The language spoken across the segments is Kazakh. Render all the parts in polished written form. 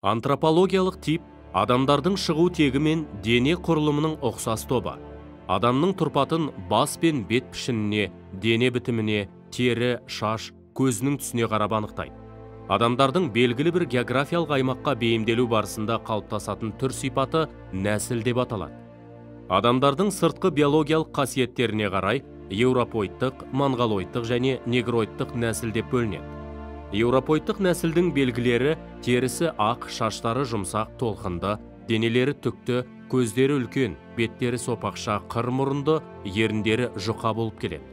Антропологиялық тип адамдардың шығу тегі мен дене құрылымының ұқсас тобы. Адамның тұрпатын бас пен бет пішініне, дене бітіміне, тері, шаш, көзінің түсіне қарап анықтайды. Адамдардың белгілі бір географиялық аймаққа бейімделу барысында қалыптасатын түр сипаты нәсіл деп аталады. Адамдардың сыртқы биологиялық қасиеттеріне қарай еуропоидтық, монғолоидтық және негроидтық нәсіл деп бөлінеді. Еуропоидтық нәсілдің белгілері терісі ақ, шаштары жұмсақ, толқынды, денелері түкті, көздері үлкен, беттері сопақша, қыр мұрынды, еріндері жұқа болып келеді.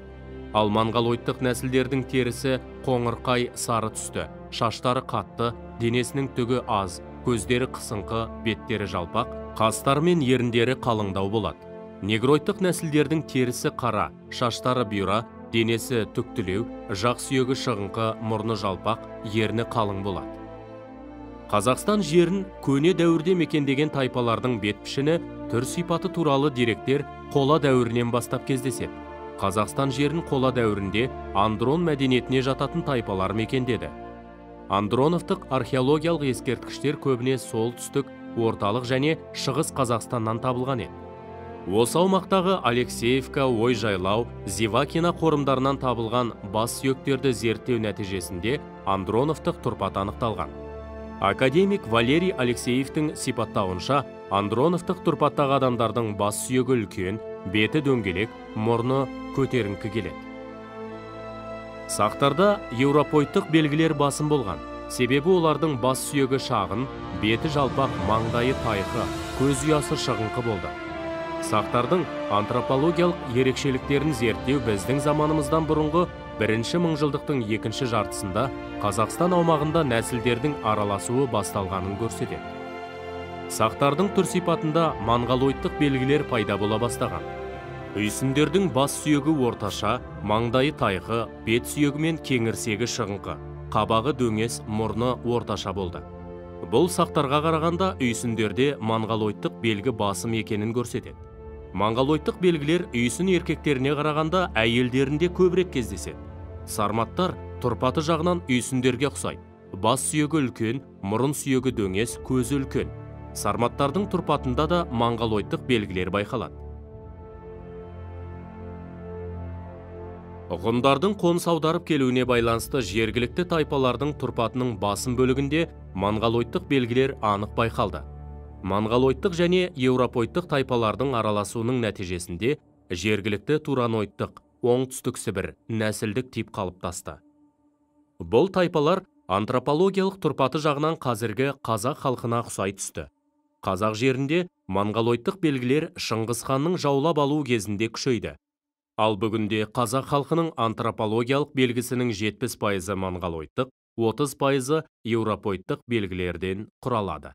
Ал монғолоидтық нәсілдердің терісі қоңырқай сары түсті, шаштары қатты, денесінің түгі аз, көздері қысыңқы, беттері жалпақ, қастары мен еріндері қалыңдау болады. Негроидтық нәсілдердің терісі қара, шаштары бұйра, денесі түктілеу, жақ сүйегі шығыңқы, мұрны жалпақ, ерні қалың болады. Қазақстан жерін көне дәуірде мекендеген тайпалардың бет пішіні, түр сипаты туралы деректер қола дәуірінен бастап кездеседі. Қазақстан жерін қола дәуірінде Андрон мәдениетіне жататын тайпалар мекендеді. Андроновтық археологиялық ескерткіштер көбіне солтүстік, орталық және шығыс Қазақстаннан табылған еді. Осы аумақтағы Алексеевка, Ойжайлау, Зевакина қорымдарынан табылған бас сүйектерді зерттеу нәтижесінде Андроновтық тұрпат анықталған. Академик Валерий Алексеевтің сипаттауынша, Андроновтық тұрпаттағы адамдардың бас сүйегі үлкен, беті дөңгелек, мұрны көтеріңкі келеді. Сақтарда еуропоидтық белгілер басым болған. Себебі олардың бас сүйегі шағын, беті жалпақ, маңдайы тайқы, көз ұясы шығыңқы болды. Сақтардың антропологиялық ерекшеліктерін зерттеу біздің заманымыздан бұрынғы бірінші мыңжылдықтың екінші жартысында Қазақстан аумағында нәсілдердің араласуы басталғанын көрсетеді. Сақтардың түр сипатында монғолоидтық белгілер пайда бола бастаған. Үйсіндердің бас сүйегі орташа, маңдайы тайқы, бет сүйегі мен кеңірсегі шығыңқы, қабағы дөңес, мұрны орташа болды. Бұл сақтарға қарағанда үйсіндерде монғолоидтық белгі басым екенін көрсетеді. Монғолоидтық белгілер үйсін еркектеріне қарағанда әйелдерінде көбірек кездеседі. Сарматтар тұрпаты жағынан үйсіндерге ұқсайды. Бас сүйегі үлкен, мұрын сүйегі дөңес, көзі үлкен. Сарматтардың тұрпатында да монғолоидтық белгілер байқалады. Ғұндардың қоныс аударып келуіне байланысты жергілікті тайпалардың тұрпатының басым бөлігінде монғолоидтық белгілер анық байқалды. Монғолоидтық және еуропоидтық тайпалардың араласуының нәтижесінде жергілікті тураноидтық, оңтүстік Сібір нәсілдік тип қалыптасты. Бұл тайпалар антропологиялық тұрпаты жағынан қазіргі қазақ халқына ұқсай түсті. Қазақ жерінде монғолоидтық белгілер Шыңғыс ханның жаулап алу кезінде күшейді. Ал бүгінде қазақ халқының антропологиялық белгісінің 70% монғолоидтық, 30% еуропоидтық белгілерден құралады.